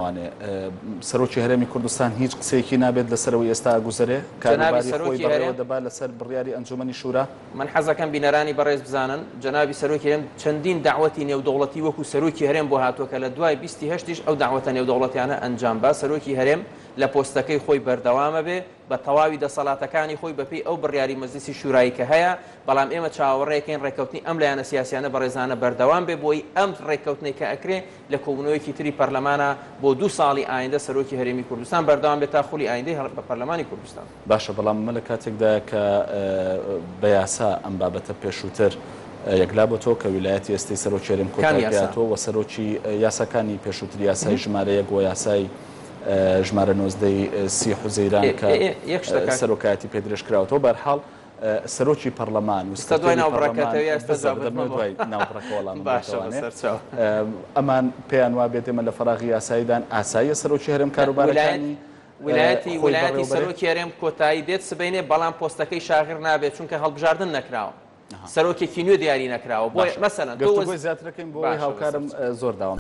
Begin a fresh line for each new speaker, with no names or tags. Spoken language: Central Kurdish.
وانێ سەرۆکی هەرێمی کوردستان هیچ قسەیەکی نابێت لەسەر ئەوەی ئێستا ئەگوزەرێ،
جەنابی
کاروباری خۆی
سەرۆکی
بەڕێوە
هەرێم.
دەبا لەسەر بڕیاری ئەنجومەنی شورا؟
من حەزەکەم بینەرانی بەڕێز بزانن جەنابی سەرۆکی هەرێم چەندین دەعوەتی نێودەوڵەتی وەکو سەرۆکی هەرێم بۆ هاتووە کە لە دوای بیستی هەشتیش ئەو دەعوەتە نێودەوڵەتیانە ئەنجام با سەرۆکی هەرێم لە پۆستەکەی خۆی بەردەوامەبێ بە تەواوی دەسەڵاتەکانی خۆی بەپێی ئەو بڕیاری مەجلیسی شورایی کە هەیە، بەڵام ئێمە چاوەڕێکەین ڕێککەوتنی ئەم لایەنە سیاسیانە بەڕێزانە بەردەوام بێ بۆی ئەم ڕێککەوتنەی کە ئەکرێ لە کۆبوونەوەیەکی تری پەرلەمانا بۆ دوو ساڵی ئایندە سەرۆکی هەرێمی کوردستان بەردەوام بێت تا خولی ئایندەی پەرلەمانی کوردستان.
باشە بەڵام ئەمە لە کاتێکدایە کە بە یاسا ئەم بابەتە پێشووتر یەکلا بۆتەوە کە ویلایەتی ئێستەی سەرۆکی هەرێم
کام
کۆتای
یاسا؟
پێهاتووە و سەرۆکی یاساکانی پێشووتر یاسای ژمارە یەک و یاسای ژمارە 19 ی سی حوزەیران کە
یەک شتە کاک.
سەرۆکایەتی پێ درێژ کراوەتەوە بەرحاڵ سەرۆکی پەڕلەمان و
ئێستا دوای
سکرتێری
ناوبڕەکەتەوە
پەڕلەمان
یا ئێستا
بزە
جوابت
بدەمەوە
مەبەوە
دوای ناوبڕەکە وەڵامم
باشە
دەیتەوانێ
بەسەر چاو.
ئەمان پێیان وابێت ئێمە لە فەراغی یاساییدان ئاساییە سەرۆکی هەرێم
ویلایەت
کاروبارەکانی
ویلایەتی
خۆی
ویلایەتی
بەڕێوە بەرێ؟
سەرۆکی هەرێم کۆتایی دێت سبەینێ بەڵام پۆستەکەی شاغر نابێت چونکە هەڵبژاردن نەکراوە سەرۆکێکی نوێ دیاری نەکراوە بۆیە
باشە
مەسەلەن تۆ
گفتوگۆی زیاترەکەین بۆ ئەوەی
باشە بەسەر
هاوکارم
چاو.
زۆر داوام.